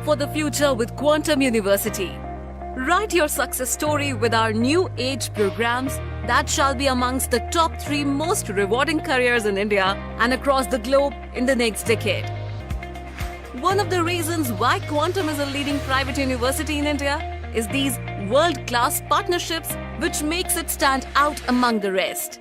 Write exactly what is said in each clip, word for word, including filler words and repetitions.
for the future with Quantum University. Write your success story with our new age programs that shall be amongst the top three most rewarding careers in India and across the globe in the next decade. One of the reasons why Quantum is a leading private university in India is these world class partnerships, which makes it stand out among the rest.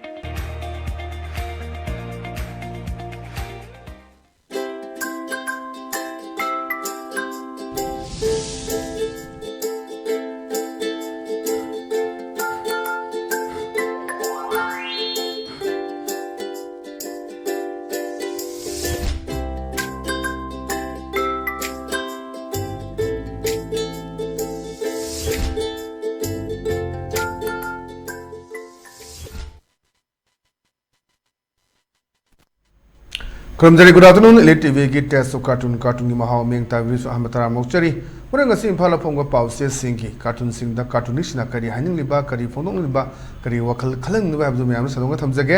ꯈꯨꯔꯨꯝꯖꯔꯤ꯫ Good afternoon, Elite ꯇꯤꯚꯤꯒꯤ Taste of Cartoon, ꯀꯥꯔꯇꯨꯟꯒꯤ ꯃꯍꯥꯎ ꯃꯤꯠꯌꯦꯡ ꯇꯥꯕꯤꯔꯤꯕ ꯑꯍꯥꯟꯕ ꯇꯔꯥꯝꯅ ꯑꯣꯛꯆꯔꯤ꯫ ꯃꯔꯝ ꯉꯁꯤ ꯏꯝꯐꯥꯜꯗ ꯐꯣꯡꯕ ꯄꯥꯎꯆꯦꯁꯤꯡꯒꯤ ꯀꯥꯔꯇꯨꯟꯁꯤꯡꯗ ꯀꯥꯔꯇꯨꯅꯤꯁ꯭ꯠꯁꯤꯡꯅ ꯀꯔꯤ ꯍꯥꯏꯅꯤꯡꯂꯤꯕ, ꯀꯔꯤ ꯐꯣꯡꯗꯣꯛꯅꯤꯡꯂꯤꯕ, ꯀꯔꯤ ꯋꯥꯈꯜ ꯈꯜꯍꯟꯅꯤꯡꯂꯤꯕ ꯍꯥꯏꯕꯗꯨ ꯃꯌꯥꯝꯅ ꯁꯟꯗꯣꯛꯅ ꯊꯝꯖꯒꯦ꯫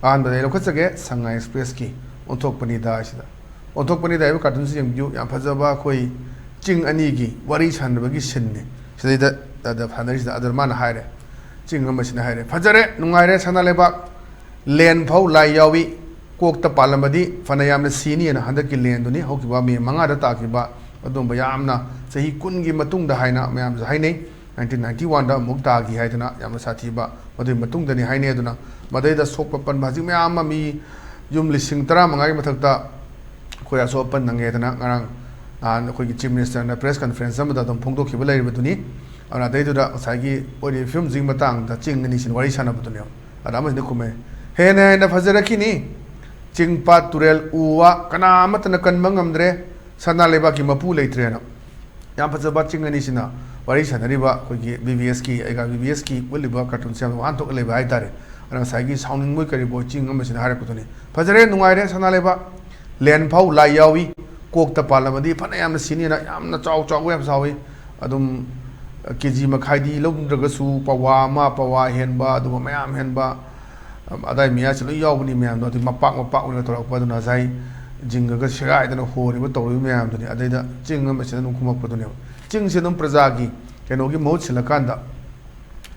ꯑꯍꯥꯟꯕꯗ ꯑꯩ ꯂꯧꯈꯠꯆꯒꯦ, ꯁꯉꯥꯏ ꯑꯦꯛꯁꯄ꯭ꯔꯦꯁꯀꯤ ꯑꯣꯟꯊꯣꯛꯄꯅꯤꯗ ꯍꯥꯏꯁꯤꯗ꯫ ꯑꯣꯟꯊꯣꯛꯄꯅꯤꯗ ꯍꯥꯏꯕ ꯀꯥꯔꯇꯨꯟꯁꯤ ꯌꯦꯡꯕꯤꯌꯨ꯫ ꯌꯥꯝ ꯐꯖꯕ ꯑꯩꯈꯣꯏ ꯆꯤꯡ ꯑꯅꯤꯒꯤ ꯋꯥꯔꯤ ꯁꯥꯟꯅꯕꯒꯤ ꯁꯤꯟꯅꯤ꯫ ꯁꯤꯗꯩꯗ ꯑꯗ ꯁꯥꯟꯅꯔꯤꯁꯤꯗ ꯑꯗ ꯃꯥꯅ ꯍꯥꯏꯔꯦ, ꯆꯤꯡ ꯑꯃꯁꯤꯅ ꯍꯥꯏꯔꯦ, "ꯐꯖꯔꯦ, ꯅꯨꯡꯉꯥꯏꯔꯦ, ꯁꯅꯥ ꯂꯩꯕꯥꯛ ꯂꯦꯟ ꯐꯥꯎ ꯂꯥꯏ ꯌꯥꯎꯏ, ꯀꯣꯛꯇ ꯄꯥꯜꯂꯝꯃꯗꯤ ꯐꯅ ꯌꯥꯝꯅ ꯁꯤꯅꯤꯅ" ꯍꯟꯗꯛꯀꯤ ꯂꯦꯟꯗꯨꯅꯤ ꯍꯧꯈꯤꯕ ꯃꯦ ꯃꯉꯥꯗ ꯇꯥꯈꯤꯕ ꯑꯗꯨꯝꯕ ꯌꯥꯝꯅ ꯆꯍꯤ ꯀꯨꯟꯒꯤ ꯃꯇꯨꯡꯗ ꯍꯥꯏꯅ ꯃꯌꯥꯝꯁꯨ ꯍꯥꯏꯅꯩ꯫ ꯅꯥꯏꯟꯇꯤꯟ ꯅꯥꯏꯟꯇꯤ ꯋꯥꯟꯗ ꯑꯃꯨꯛ ꯇꯥꯈꯤ ꯍꯥꯏꯗꯅ ꯌꯥꯝꯅ ꯁꯥꯊꯤꯕ ꯃꯗꯨꯒꯤ ꯃꯇꯨꯡꯗꯅꯤ ꯍꯥꯏꯅꯩ꯫ ꯑꯗꯨꯅ ꯃꯗꯩꯗ ꯁꯣꯛꯄ ꯄꯟꯕ ꯍꯧꯖꯤꯛ ꯃꯌꯥꯝ ꯑꯃ ꯃꯤ ꯌꯨꯝ ꯂꯤꯁꯤꯡ ꯇꯔꯥꯃꯉꯥꯒꯤ ꯃꯊꯛꯇ ꯑꯩꯈꯣꯏ ꯑꯁꯣꯛ ꯑꯄꯟ ꯅꯪꯉꯦꯗꯅ ꯉꯔꯥꯡ ꯅꯍꯥꯟ ꯑꯩꯈꯣꯏꯒꯤ ꯆꯤꯐ ꯃꯤꯅꯤꯁꯇꯔꯅ ꯄ꯭ꯔꯦꯁ ꯀꯟꯐꯔꯦꯟꯁ ꯑꯃꯗ ꯑꯗꯨꯝ ꯐꯣꯡꯗꯣꯛꯈꯤꯕ ꯂꯩꯔꯤꯕꯗꯨꯅꯤ꯫ ꯑꯗꯨꯅ ꯑꯗꯩꯗꯨꯗ ꯉꯁꯥꯏꯒꯤ ꯑꯣꯏꯔꯤꯕ ꯐꯤꯕꯝꯁꯤꯒꯤ ꯃꯇꯥꯡꯗ ꯆꯤꯡ ꯑꯅꯤꯁꯤꯅ ꯋꯥꯔꯤ ꯁꯥꯟꯅꯕꯗꯨꯅꯦꯕ꯫ ꯑꯗ ꯑꯃꯁꯤꯅ ꯈꯨꯝꯃꯦ, "ꯍꯦꯟꯅ ꯍꯦꯟꯅ ꯐꯖꯔꯛꯈꯤꯅꯤ, ꯆꯤꯡ ꯄꯥꯠ ꯇꯨꯔꯦꯜ ꯎ ꯋꯥ ꯀꯅꯥ ꯑꯃꯠꯇꯅ ꯀꯟꯕ ꯉꯝꯗ꯭ꯔꯦ, ꯁꯅꯥ ꯂꯩꯕꯥꯛꯀꯤ ꯃꯄꯨ ꯂꯩꯇ꯭ꯔꯦꯅ"꯫ ꯌꯥꯝ ꯐꯖꯕ ꯆꯤꯡ ꯑꯅꯤꯁꯤꯅ ꯋꯥꯔꯤ ꯁꯥꯟꯅꯔꯤꯕ ꯑꯩꯈꯣꯏꯒꯤ ꯕꯤ ꯕꯤ ꯑꯦꯁꯀꯤ, ꯑꯩꯒ ꯕꯤ ꯕꯤ ꯑꯦꯁꯀꯤ ꯎꯠꯂꯤꯕ ꯀꯥꯔꯇꯨꯟꯁꯦ ꯌꯥꯝ ꯋꯥꯍꯟꯊꯣꯛꯅ ꯂꯩꯕ ꯍꯥꯏꯇꯥꯔꯦ꯫ ꯑꯗꯨꯅ ꯉꯁꯥꯏꯒꯤ ꯁꯥꯎꯅꯤꯡꯕꯣꯏ ꯀꯔꯤꯕꯣꯏ ꯆꯤꯡ ꯑꯃꯁꯤꯅ ꯍꯥꯏꯔꯛꯄꯗꯨꯅꯤ, "ꯐꯖꯔꯦ, ꯅꯨꯡꯉꯥꯏꯔꯦ, ꯁꯅꯥ ꯂꯩꯕꯥꯛ ꯂꯦꯟ ꯐꯥꯎ ꯂꯥꯏ ꯌꯥꯎꯏ, ꯀꯣꯛꯇ ꯄꯥꯜꯂꯝꯃꯗꯤ ꯐꯅ ꯌꯥꯝꯅ ꯁꯤꯅꯤꯅ", ꯌꯥꯝꯅ ꯆꯥꯎ ꯆꯥꯎꯕ ꯌꯥꯝ ꯁꯥꯎꯏ꯫ ꯑꯗꯨꯝ ꯀꯦ ꯖꯤ ꯃꯈꯥꯏꯗꯤ ꯂꯧꯗ꯭ꯔꯒꯁꯨ ꯄꯋꯥ ꯑꯃ, ꯄꯋꯥ ꯍꯦꯟꯕ, ꯑꯗꯨꯒ ꯃꯌꯥꯝ ꯍꯦꯟꯕ, ꯑꯗꯥꯏ ꯃꯌꯥꯁꯤ ꯂꯣꯏ ꯌꯥꯎꯕꯅꯤ ꯃꯌꯥꯝꯗꯣ꯫ ꯑꯗꯨ ꯃꯄꯥꯛ ꯃꯄꯥꯛ ꯑꯣꯏꯅ ꯇꯧꯔꯛꯄ꯫ ꯑꯗꯨꯅ ꯉꯁꯥꯏ ꯖꯤꯡꯉꯒ ꯁꯦꯒꯥꯏꯗꯅ ꯍꯣꯔꯤꯕ ꯇꯧꯔꯤꯕ ꯃꯌꯥꯝꯗꯨꯅꯤ꯫ ꯑꯗꯩꯗ ꯆꯤꯡ ꯑꯃꯁꯤꯅ ꯑꯗꯨꯝ ꯈꯨꯝꯃꯛꯄꯗꯨꯅꯦꯕ꯫ ꯆꯤꯡꯁꯦ ꯑꯗꯨꯝ ꯄ꯭ꯔꯖꯥꯒꯤ ꯀꯩꯅꯣꯒꯤ ꯃꯍꯨꯠ ꯁꯤꯜꯂꯀꯥꯟꯗ,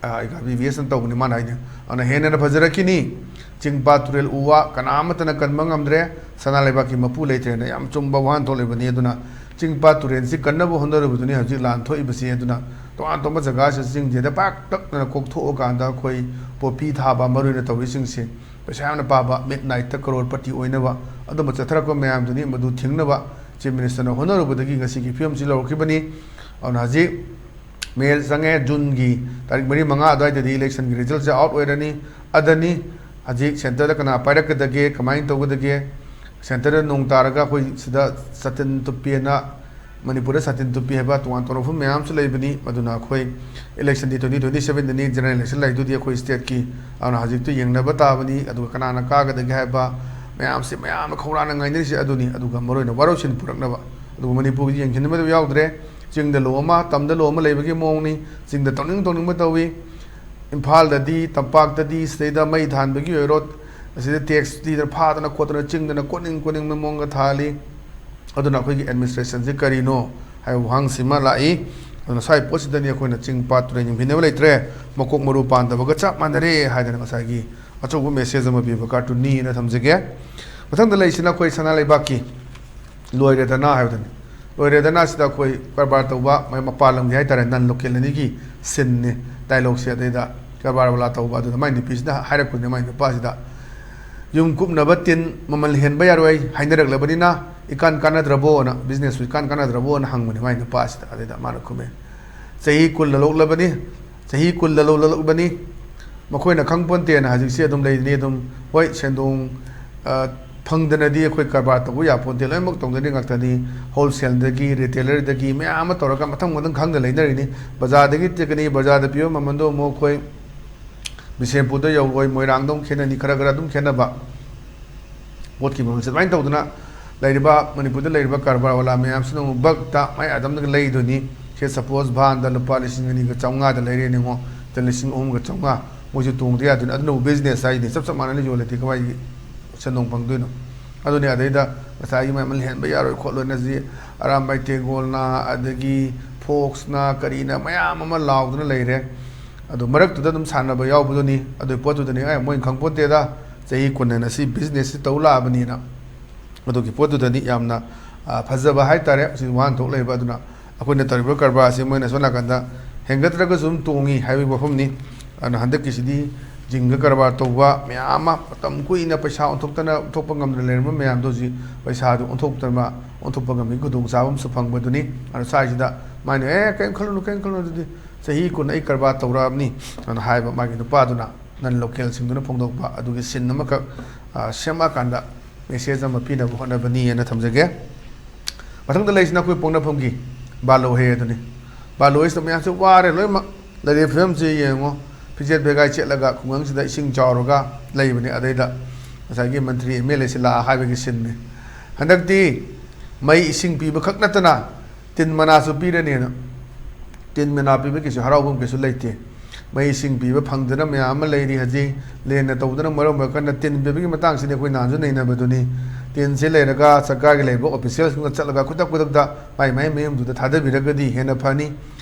ꯑ, ꯕꯤ ꯕꯤ ꯑꯦꯁꯅ ꯇꯧꯕꯅꯤ ꯃꯥꯅ ꯍꯥꯏꯅꯦ꯫ ꯑꯗꯨꯅ ꯍꯦꯟꯅ ꯐꯖꯔꯛꯈꯤꯅꯤ꯫ ꯆꯤꯡ ꯄꯥꯠ ꯇꯨꯔꯦꯜ ꯎ ꯋꯥ ꯀꯅꯥ ꯑꯃꯠꯇꯅ ꯀꯟꯕ ꯉꯝꯗ꯭ꯔꯦ꯫ ꯁꯅꯥ ꯂꯩꯕꯥꯛꯀꯤ ꯃꯄꯨ ꯂꯩꯇ꯭ꯔꯦꯅ ꯌꯥꯝ ꯆꯨꯝꯕ ꯋꯥꯍꯟꯊꯣꯛ ꯂꯩꯕꯅꯤ꯫ ꯑꯗꯨꯅ ꯆꯤꯡ ꯄꯥꯠ ꯇꯨꯔꯦꯜꯁꯤ ꯀꯟꯅꯕ ꯍꯣꯠꯅꯔꯨꯕꯗꯨꯅꯤ ꯍꯧꯖꯤꯛ ꯂꯥꯟ ꯊꯣꯛꯏꯕꯁꯤ꯫ ꯑꯗꯨꯅ ꯇꯣꯉꯥꯟ ꯇꯣꯉꯥꯟꯕ ꯖꯒꯥꯁꯤꯗ ꯆꯤꯡꯁꯤꯗ ꯄꯥꯛꯇꯛꯅꯅ ꯀꯣꯛꯊꯣꯛꯑꯀꯥꯟꯗ ꯑꯩꯈꯣꯏ ꯄꯣꯄꯤ ꯊꯥꯕ, ꯃꯔꯨ ꯑꯣꯏꯅ ꯇꯧꯔꯤꯁꯤꯡꯁꯤ, ꯄꯩꯁꯥ ꯌꯥꯝꯅ ꯄꯥꯕ, ꯃꯤꯠ ꯅꯥꯏꯠꯇ ꯀꯔꯣꯔꯄꯇꯤ ꯑꯣꯏꯅꯕ ꯑꯗꯨꯝꯕ ꯆꯠꯊꯔꯛꯄ ꯃꯌꯥꯝꯗꯨꯅꯤ꯫ ꯃꯗꯨ ꯊꯤꯡꯅꯕ ꯆꯤꯐ ꯃꯤꯅꯤꯁꯇꯔꯅ ꯍꯣꯠꯅꯔꯨꯕꯗꯒꯤ ꯉꯁꯤꯒꯤ ꯐꯤꯕꯝꯁꯤ ꯂꯧꯔꯛꯈꯤꯕꯅꯤ꯫ ꯑꯗꯨꯅ ꯍꯧꯖꯤꯛ ꯃꯦ ꯆꯪꯉꯦ, ꯖꯨꯟꯒꯤ ꯇꯥꯔꯤꯛ ꯃꯔꯤ ꯃꯉꯥ ꯑꯗꯨꯋꯥꯏꯗꯗꯤ ꯏꯂꯦꯛꯁꯟꯒꯤ ꯔꯤꯖꯜꯁꯦ ꯑꯥꯎꯠ ꯑꯣꯏꯔꯅꯤ꯫ ꯑꯗꯅꯤ ꯍꯧꯖꯤꯛ ꯁꯦꯟꯇꯔꯗ ꯀꯅꯥ ꯄꯥꯏꯔꯛꯀꯗꯒꯦ, ꯀꯃꯥꯏꯅ ꯇꯧꯒꯗꯒꯦ, ꯁꯦꯟꯇꯔꯗ ꯅꯣꯡ ꯇꯥꯔꯒ ꯑꯩꯈꯣꯏ ꯁꯤꯗ ꯁꯥꯇꯤꯟ ꯇꯨꯞꯄꯦꯅ, ꯃꯅꯤꯄꯨꯔꯗ ꯁꯥꯇꯤꯟ ꯇꯨꯞꯄꯤ ꯍꯥꯏꯕ ꯇꯣꯉꯥꯟ ꯇꯣꯉꯥꯟꯕ ꯋꯥꯐꯝ ꯃꯌꯥꯝ ꯑꯃꯁꯨ ꯂꯩꯕꯅꯤ꯫ ꯃꯗꯨꯅ ꯑꯩꯈꯣꯏ ꯏꯂꯦꯛꯁꯟꯗꯤ ꯇ꯭ꯋꯦꯟꯇꯤ ꯇ꯭ꯋꯦꯟꯇꯤ ꯁꯕꯦꯟꯗꯅꯤ, ꯖꯦꯅꯔꯦꯜ ꯏꯂꯦꯛꯁꯟ ꯂꯩꯗꯨꯗꯤ ꯑꯩꯈꯣꯏ ꯁ꯭ꯇꯦꯠꯀꯤ꯫ ꯑꯗꯨꯅ ꯍꯧꯖꯤꯛꯇꯨ ꯌꯦꯡꯅꯕ ꯇꯥꯕꯅꯤ꯫ ꯑꯗꯨꯒ ꯀꯅꯥꯅ ꯀꯥꯒꯗꯒꯦ ꯍꯥꯏꯕ ꯃꯌꯥꯝꯁꯦ, ꯃꯌꯥꯝꯅ ꯈꯧꯔꯥꯡꯅ ꯉꯥꯏꯅꯔꯤꯁꯦ ꯑꯗꯨꯅꯤ꯫ ꯑꯗꯨꯒ ꯃꯔꯨꯑꯣꯏꯅ ꯋꯥꯔꯧꯁꯤꯟ ꯄꯨꯔꯛꯅꯕ꯫ ꯑꯗꯨꯒ ꯃꯅꯤꯄꯨꯔꯒꯤ ꯌꯦꯡꯁꯤꯟꯕꯗ ꯌꯥꯎꯗ꯭ꯔꯦ꯫ ꯆꯤꯡꯗ ꯂꯣ ꯑꯃ, ꯇꯝꯗ ꯂꯣ ꯑꯃ ꯂꯩꯕꯒꯤ ꯃꯑꯣꯡꯅꯤ꯫ ꯆꯤꯡꯗ ꯇꯧꯅꯤꯡ ꯇꯧꯅꯤꯡꯕ ꯇꯧꯏ꯫ ꯏꯝꯐꯥꯜꯗꯗꯤ, ꯇꯝꯄꯥꯛꯇꯗꯤ, ꯁꯤꯗꯩꯗ ꯃꯩ ꯊꯥꯟꯕꯒꯤ ꯑꯣꯏꯔꯣ, ꯑꯁꯤꯗ ꯇꯦꯛꯁ ꯊꯤꯗꯅ, ꯐꯥꯗꯅ ꯈꯣꯠꯇꯅ, ꯆꯤꯡꯗꯅ ꯀꯣꯠꯅꯤꯡ ꯀꯣꯠꯅꯤꯡꯕ ꯃꯑꯣꯡꯗ ꯊꯥꯜꯂꯤ꯫ ꯑꯗꯨꯅ ꯑꯩꯈꯣꯏꯒꯤ ꯑꯦꯗꯃꯤꯅꯤꯁꯇ꯭ꯔꯦꯁꯟꯁꯤ ꯀꯔꯤꯅꯣ ꯍꯥꯏꯕ ꯋꯥꯍꯪꯁꯤꯃ ꯂꯥꯛꯏ꯫ ꯑꯗꯨꯅ ꯁ꯭ꯋꯥꯏ ꯄꯣꯠꯁꯤꯗꯅꯤ ꯑꯩꯈꯣꯏꯅ ꯆꯤꯡ ꯄꯥꯠ ꯇꯨꯔꯦꯜ ꯌꯦꯡꯕꯤꯅꯕ ꯂꯩꯇ꯭ꯔꯦ, ꯃꯀꯣꯛ ꯃꯔꯨ ꯄꯥꯟꯗꯕꯒ ꯆꯞ ꯃꯥꯟꯅꯔꯦ ꯍꯥꯏꯗꯅ ꯉꯁꯥꯏꯒꯤ ꯑꯆꯧꯕ ꯃꯦꯁꯦꯖ ꯑꯃ ꯄꯤꯕ ꯀꯥꯔꯇꯨꯟꯅꯤꯅ ꯊꯝꯖꯒꯦ꯫ ꯃꯊꯪꯗ ꯂꯩꯔꯤꯁꯤꯅ ꯑꯩꯈꯣꯏ ꯁꯅꯥ ꯂꯩꯕꯥꯛꯀꯤ ꯂꯣꯏꯔꯦꯗꯅ ꯍꯥꯏꯕꯗꯨꯅꯤ꯫ ꯂꯣꯏꯔꯦꯗꯅ ꯁꯤꯗ ꯑꯩꯈꯣꯏ ꯀꯔꯕꯥꯔ ꯇꯧꯕ, ꯃ-, ꯃꯄꯥꯟ ꯂꯝꯒꯤ ꯍꯥꯏꯇꯥꯔꯦ, ꯅꯟ ꯂꯣꯀꯦꯜ ꯑꯅꯤꯒꯤ ꯁꯤꯟꯅꯤ ꯗꯥꯏꯂꯣꯛꯁꯦ꯫ ꯑꯗꯩꯗ ꯀꯔꯕꯥꯔ ꯋꯥꯂꯥ ꯇꯧꯕ ꯑꯗꯨꯗ ꯃꯥꯏ ꯅꯨꯄꯤꯁꯤꯗ ꯍꯥꯏꯔꯛꯄꯅꯦ, ꯃꯥꯏ ꯅꯨꯄꯥꯁꯤꯗ, "ꯌꯨꯝ ꯀꯨꯞꯅꯕ ꯇꯤꯟ ꯃꯃꯜ ꯍꯦꯟꯕ ꯌꯥꯔꯣꯏ ꯍꯥꯏꯅꯔꯛꯂꯕꯅꯤꯅ ꯏꯀꯥꯟ ꯀꯥꯟꯅꯗ꯭ꯔꯕꯣꯅ, ꯕꯤꯖꯤꯅꯦꯁꯁꯨ ꯏꯀꯥꯟ ꯀꯥꯟꯅꯗ꯭ꯔꯕꯣꯅ?" ꯍꯪꯕꯅꯦ ꯃꯥꯏ ꯅꯨꯄꯥꯁꯤꯗ꯫ ꯑꯗꯩꯗ ꯃꯥꯅ ꯈꯨꯝꯃꯦ, "ꯆꯍꯤ ꯀꯨꯟ ꯂꯧꯂꯛꯂꯕꯅꯤ, ꯆꯍꯤ ꯀꯨꯟ ꯂꯧꯂꯛꯂꯕꯅꯤ, ꯃꯈꯣꯏꯅ ꯈꯪꯄꯣꯟꯇꯦꯅ ꯍꯧꯖꯤꯛꯁꯦ ꯑꯗꯨꯝ ꯂꯩꯔꯤꯅꯤ꯫ ꯑꯗꯨꯝ ꯍꯣꯏ, ꯁꯦꯟꯗꯣꯡ, ꯑ, ꯐꯪꯗꯅꯗꯤ ꯑꯩꯈꯣꯏ ꯀꯔꯕꯥꯔ ꯇꯧꯕ ꯌꯥꯄꯣꯟꯇꯦ, ꯂꯣꯏꯅꯃꯛ ꯇꯧꯅꯔꯤ ꯉꯥꯛꯇꯅꯤ꯫ ꯍꯣꯜꯁꯦꯜꯗꯒꯤ, ꯔꯤꯇꯦꯂꯔꯗꯒꯤ ꯃꯌꯥꯝ ꯑꯃ ꯇꯧꯔꯒ ꯃꯊꯪ ꯃꯊꯪ ꯈꯪꯗ ꯂꯩꯅꯔꯤꯅꯤ꯫ ꯕꯖꯥꯔꯗꯒꯤ ꯇꯦꯛꯀꯅꯤ, ꯕꯖꯥꯔꯗ ꯄꯤꯕ ꯃꯃꯟꯗꯣ ꯑꯃꯨꯛ ꯑꯩꯈꯣꯏ ꯕꯤꯁꯦꯝꯄꯨꯔꯗ ꯌꯧꯔꯣꯏ, ꯃꯣꯏꯔꯥꯡꯗ ꯑꯃꯨꯛ ꯈꯦꯠꯅꯅꯤ, ꯈꯔ ꯈꯔ ꯑꯗꯨꯝ ꯈꯦꯠꯅꯕ ꯄꯣꯠꯀꯤ ꯃꯃꯜꯁꯦ꯫ ꯑꯗꯨꯃꯥꯏꯅ ꯇꯧꯗꯅ ꯂꯩꯔꯤꯕ, ꯃꯅꯤꯄꯨꯔꯗ ꯂꯩꯔꯤꯕ ꯀꯔꯕꯥꯔ ꯋꯥꯂꯥ ꯃꯌꯥꯝꯁꯤꯅ ꯑꯃꯨꯛ ꯕꯛꯇ ꯃꯥꯏ ꯑꯗꯨꯝꯗꯒꯤ ꯂꯩꯗꯣꯏꯅꯤ꯫ ꯁꯦ, ꯁꯄꯣꯁ, ꯚꯥꯟꯗ ꯂꯨꯄꯥ ꯂꯤꯁꯤꯡ ꯑꯅꯤꯒ ꯆꯥꯝꯃꯉꯥꯗ ꯂꯩꯔꯦꯅꯦꯉꯣ, ꯂꯤꯁꯤꯡ ꯑꯍꯨꯝꯒ ꯆꯥꯝꯃꯉꯥ ꯃꯣꯏꯁꯨ ꯇꯣꯡꯗ ꯌꯥꯗꯣꯏꯅꯤ꯫ ꯑꯗꯨꯅꯕꯨ ꯕꯤꯖꯤꯅꯦꯁ ꯍꯥꯏꯁꯤꯗꯤ꯫ ꯆꯞ ꯆꯞ ꯃꯥꯟꯅꯅ ꯌꯣꯜꯂꯗꯤ ꯀꯃꯥꯏꯒꯤ ꯁꯦꯟꯗꯣꯡ ꯐꯪꯗꯣꯏꯅꯣ? ꯑꯗꯨꯅꯤ꯫ ꯑꯗꯩꯗ ꯉꯁꯥꯏꯒꯤ ꯃꯌꯥꯝ ꯂꯩꯍꯟꯕ ꯌꯥꯔꯣꯏ ꯈꯣꯠꯂꯣꯏꯅ ꯍꯧꯖꯤꯛ ꯑꯔꯥꯝꯕꯥꯏ ꯇꯦꯡꯒꯣꯜꯅ, ꯑꯗꯒꯤ ꯐꯣꯛꯁꯅ, ꯀꯔꯤꯅ ꯃꯌꯥꯝ ꯑꯃ ꯂꯥꯎꯗꯨꯅ ꯂꯩꯔꯦ꯫ ꯑꯗꯨ ꯃꯔꯛꯇꯨꯗ ꯑꯗꯨꯝ ꯁꯥꯟꯅꯕ ꯌꯥꯎꯕꯗꯨꯅꯤ꯫ ꯑꯗꯨꯒꯤ ꯄꯣꯠꯇꯨꯗꯅꯤ ꯑꯦ ꯃꯣꯏꯅ ꯈꯪꯄꯣꯠꯇꯦꯗ, ꯆꯍꯤ ꯀꯨꯟ ꯍꯦꯟꯅ ꯁꯤ ꯕꯤꯖꯤꯅꯦꯁꯁꯤ ꯇꯧ ꯂꯥꯛꯑꯕꯅꯤꯅ꯫ ꯑꯗꯨꯒꯤ ꯄꯣꯠꯇꯨꯗꯅꯤ ꯌꯥꯝꯅ, ꯑ, ꯐꯖꯕ ꯍꯥꯏꯇꯥꯔꯦ꯫ ꯍꯧꯖꯤꯛ ꯋꯥꯍꯟꯊꯣꯛ ꯂꯩꯕ ꯑꯗꯨꯅ ꯑꯩꯈꯣꯏꯅ ꯇꯧꯔꯤꯕ ꯀꯔꯕꯥꯔꯁꯤ ꯃꯣꯏꯅ ꯁꯣꯝ ꯅꯥꯀꯟꯗ ꯍꯦꯟꯒꯠꯇ꯭ꯔꯒꯁꯨ ꯑꯗꯨꯝ ꯇꯣꯡꯉꯤ ꯍꯥꯏꯕꯒꯤ ꯋꯥꯐꯝꯅꯤ꯫ ꯑꯗꯨꯅ ꯍꯟꯗꯛꯀꯤꯁꯤꯗꯤ ꯖꯤꯡꯒ ꯀꯔꯕꯥꯔ ꯇꯧꯕ ꯃꯌꯥꯝ ꯑꯃ ꯃꯇꯝ ꯀꯨꯏꯅ ꯄꯩꯁꯥ ꯑꯣꯟꯊꯣꯛꯇꯅ ꯑꯣꯟꯊꯣꯛꯄ ꯉꯝꯗꯅ ꯂꯩꯔꯝꯕ ꯃꯌꯥꯝꯗꯣ ꯍꯧꯖꯤꯛ ꯄꯩꯁꯥꯗꯨ ꯑꯣꯟꯊꯣꯛꯇꯅ ꯑꯣꯟꯊꯣꯛꯄ ꯉꯝꯕꯒꯤ ꯈꯨꯗꯣꯡꯆꯥꯕ ꯑꯃꯁꯨ ꯐꯪꯕꯗꯨꯅꯤ꯫ ꯑꯗꯨ ꯁ꯭ꯋꯥꯏꯁꯤꯗ ꯃꯥꯏꯅ "ꯑꯦ, ꯀꯔꯤꯝ ꯈꯜꯂꯨꯅꯨ, ꯀꯔꯤꯝ ꯈꯜꯂꯨꯅꯨ, ꯑꯗꯨꯗꯤ ꯆꯍꯤ ꯀꯨꯟ ꯑꯩ ꯀꯔꯕꯥꯔ ꯇꯧꯔꯛꯑꯕꯅꯤ" ꯑꯗꯨꯅ ꯍꯥꯏꯕ ꯃꯥꯒꯤ ꯅꯨꯄꯥꯗꯨꯅ ꯅꯟ ꯂꯣꯀꯦꯜꯁꯤꯡꯗꯨꯅ ꯐꯣꯡꯗꯣꯛꯄ ꯑꯗꯨꯒꯤ ꯁꯤꯟ ꯑꯃꯈꯛ, ꯑ, ꯁꯦꯝꯃꯛꯑꯀꯥꯟꯗ ꯃꯦꯁꯦꯖ ꯑꯃ ꯄꯤꯅꯕ ꯍꯣꯠꯅꯕꯅꯤꯅ ꯊꯝꯖꯒꯦ꯫ ꯃꯊꯪꯗ ꯂꯩꯔꯤꯁꯤꯅ ꯑꯩꯈꯣꯏ ꯄꯣꯛꯅꯐꯝꯒꯤ ꯕꯥꯂꯣꯍꯦ ꯑꯗꯨꯅꯤ꯫ ꯕꯥꯂꯣꯍꯦꯁꯤꯗ ꯃꯌꯥꯝꯁꯦ ꯋꯥꯔꯦ ꯂꯣꯏꯅꯃꯛ꯫ ꯂꯩꯔꯤꯕ ꯐꯤꯕꯝꯁꯤ ꯌꯦꯡꯉꯣ, ꯐꯤꯖꯦꯠ ꯐꯤꯒꯥꯏ ꯆꯦꯠꯂꯒ ꯈꯨꯡꯒꯪꯁꯤꯗ ꯏꯁꯤꯡ ꯆꯥꯎꯔꯒ ꯂꯩꯕꯅꯤ꯫ ꯑꯗꯩꯗ ꯉꯁꯥꯏꯒꯤ ꯃꯟꯇ꯭ꯔꯤ ꯑꯦꯝ ꯑꯦꯜ ꯑꯦꯁꯤ ꯂꯥꯛꯑ ꯍꯥꯏꯕꯒꯤ ꯁꯤꯟꯅꯤ꯫ ꯍꯟꯗꯛꯇꯤ ꯃꯩ ꯏꯁꯤꯡ ꯄꯤꯕ ꯈꯛ ꯅꯠꯇꯅ ꯇꯤꯟ ꯃꯅꯥꯁꯨ ꯄꯤꯔꯅꯦꯅ꯫ ꯇꯤꯟ ꯃꯅꯥ ꯄꯤꯕꯒꯤꯁꯨ ꯍꯔꯥꯎꯐꯝ ꯀꯩꯁꯨ ꯂꯩꯇꯦ꯫ ꯃꯩ ꯏꯁꯤꯡ ꯄꯤꯕ ꯐꯪꯗꯅ ꯃꯌꯥꯝ ꯑꯃ ꯂꯩꯔꯤ ꯍꯧꯖꯤꯛ꯫ ꯂꯦꯟꯅ ꯇꯧꯗꯅ ꯃꯔꯝ ꯑꯣꯏꯔꯀꯥꯟꯗ ꯇꯤꯟ ꯄꯤꯕꯒꯤ ꯃꯇꯥꯡꯁꯤꯗꯤ ꯑꯩꯈꯣꯏ ꯅꯍꯥꯟꯁꯨ ꯅꯩꯅꯕꯗꯨꯅꯤ꯫ ꯇꯤꯟꯁꯦ ꯂꯩꯔꯒ ꯁꯔꯀꯥꯔꯒꯤ ꯂꯩꯔꯤꯕ ꯑꯣꯐꯤꯁꯤꯌꯦꯜꯁꯤꯡꯗ ꯆꯠꯂꯒ ꯈꯨꯗꯛ ꯈꯨꯗꯛꯇ ꯃꯥꯏ ꯃꯥꯏ ꯃꯌꯨꯝꯗꯨꯗ ꯊꯥꯗꯕꯤꯔꯒꯗꯤ ꯍꯦꯟꯅ ꯐꯅꯤ꯫